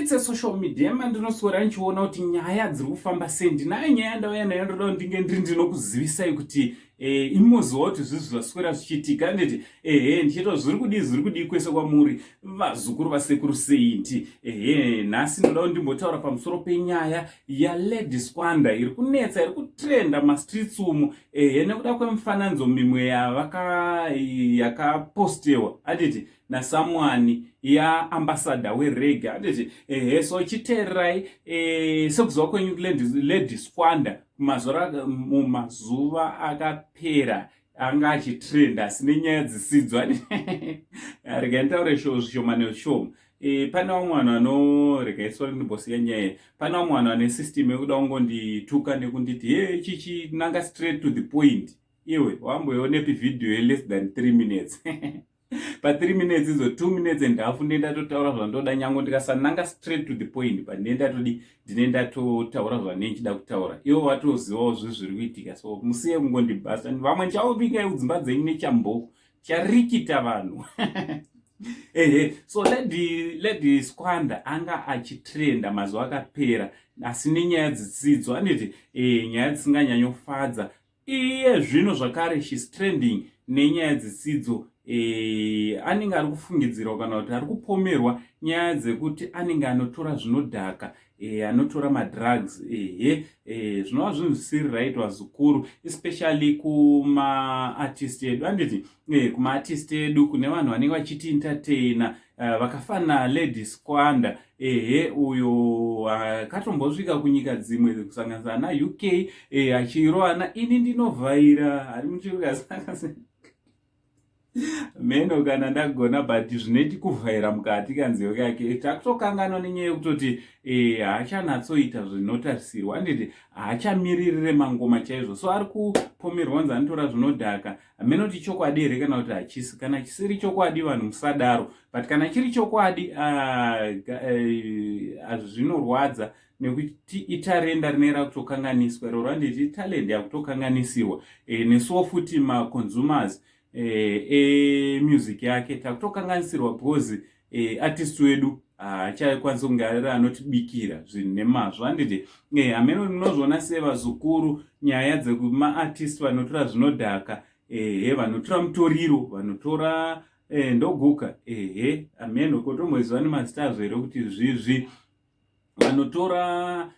Mumastreets esocial media mandinoswera ndichiona kuti nyaya dziri kufamba sei. Ndinayo nyaya ndauya nayo, ndoda kuti ndinge ndiri ndinokuzivisai kuti imoziva kuti zvizi zvaswera zvichiitika, handiti? Ehe, ndichiita zviri kudii, zviri kudii kwese kwamuri, vazukuru vasekuru Saint. Ehe, nhasi ndoda kuti ndimbotaura pamusoro penyaya yaLady Squanda iri kunetsa, iri kutrenda mastreets umu. Ehe, nekuda kwemifananidzo mimwe yavaka yakapostewa, handiti, nasamwani yaambassador wereggae, handiti? Ehe, so chiteererai. Sekuziva kwenyu, Lady Squanda mumazuva akapera anga achitrenda, asi nenyaya dzisidzo. Regai nditaure zvishoma nezvishoma. Pane vamwe vanhu vano, regai, sorry, ndimbosiya nyaya. Pane vamwe vanhu vane system yekuda kungondituka nekunditi, "He, chichi nanga straight to the point." Iwe wamboionepi vhidhiyo yeless than 3 minutes? Pa3 minutes idzo, 2 minutes and half, ndine ndatotaura zvandoda. Nyange ndikasananga straight to the point, but ndine ndatodi, ndine ndatotaura zvandine ndichida kutaura. Ivo vatozivawo zvi zviri kuitika, so musiye kungondibhasa. Vamwe ndichaupingai kudzimba dzenyu nechamboko charikita vanhu. Ehe, so Lady Squanda anga achitrenda mazuva akapera, asi nenyaya dzitsidzo, handiti? Nyaya dzisinganyanyofadza. Iye zvino zvakare she's trending nenyaya dzisidzo. Anenge ari kufungidzirwa kana kuti ari kupomerwa nyaya dzekuti anenge anotora zvinodhaka, anotora madrugs. Ehe, zvinova zvinhu zvisiri right, vazukuru, especially kumaartist edu, handiti? Kumaartist edu, kune vanhu vanenge vachiti entertaina, vakafanana Lady Squanda. Ehe, uyo akatombosvika kunyika dzimwe kusanganisa naUK, achirovana "Ini ndinovhaira" hari muchirukasa meno kana ndagona, but zvinoiti kuvhaira mukati kanziyo kake. Takutokanganwa nenyaya yekutoti haachanatsoita zvinotarisirwa, handiti? Haachamiririre mangoma chaizvo, so ari kupomerwa kunzi anotora zvinodhaka. Hameno kuti chokwadi here kana kuti hachisi. Kana chisiri chokwadi, vanhu musadaro, but kana chiri chokwadi, zvinorwadza nekuti itarenda rinenge rakutokanganiswa iroro, handiti? Italent yakutokanganisirwa. Nesuwo futi maconsumers emusic yake takutokanganisirwa because artist wedu haachakwanisi kunge ari anotibikira zvinhu nemazvo, handiti? Hameno munozviona sevazukuru nyaya dzekumaartist vanotora zvinodhaka, ehe, vanotora mutoriro, vanotora ndoguka. Ehe, hameno kotomboziva nemazita azvo here kuti zvizvi vanotora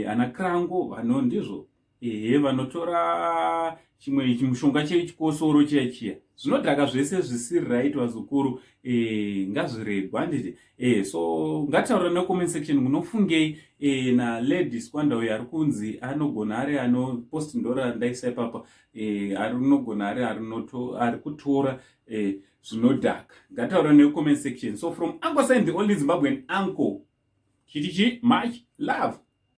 ana krango vano, ndizvo? Ehe, vanotora chimwe chimushonga chechikosoro chiya chiya, zvinodhaka zvese zvisiri right. Vazukuru, ngazviregwa, handiti? So ngataura necomment section, munofungei naLady Squanda uyo ari kunzi anogona ari anopost ndora ndaisa ipapa, anogona ari ari kutora zvinodhaka? Ngataura necomment section. So from Uncle Saint, the only Zimbabwean uncle, chiti chi much love.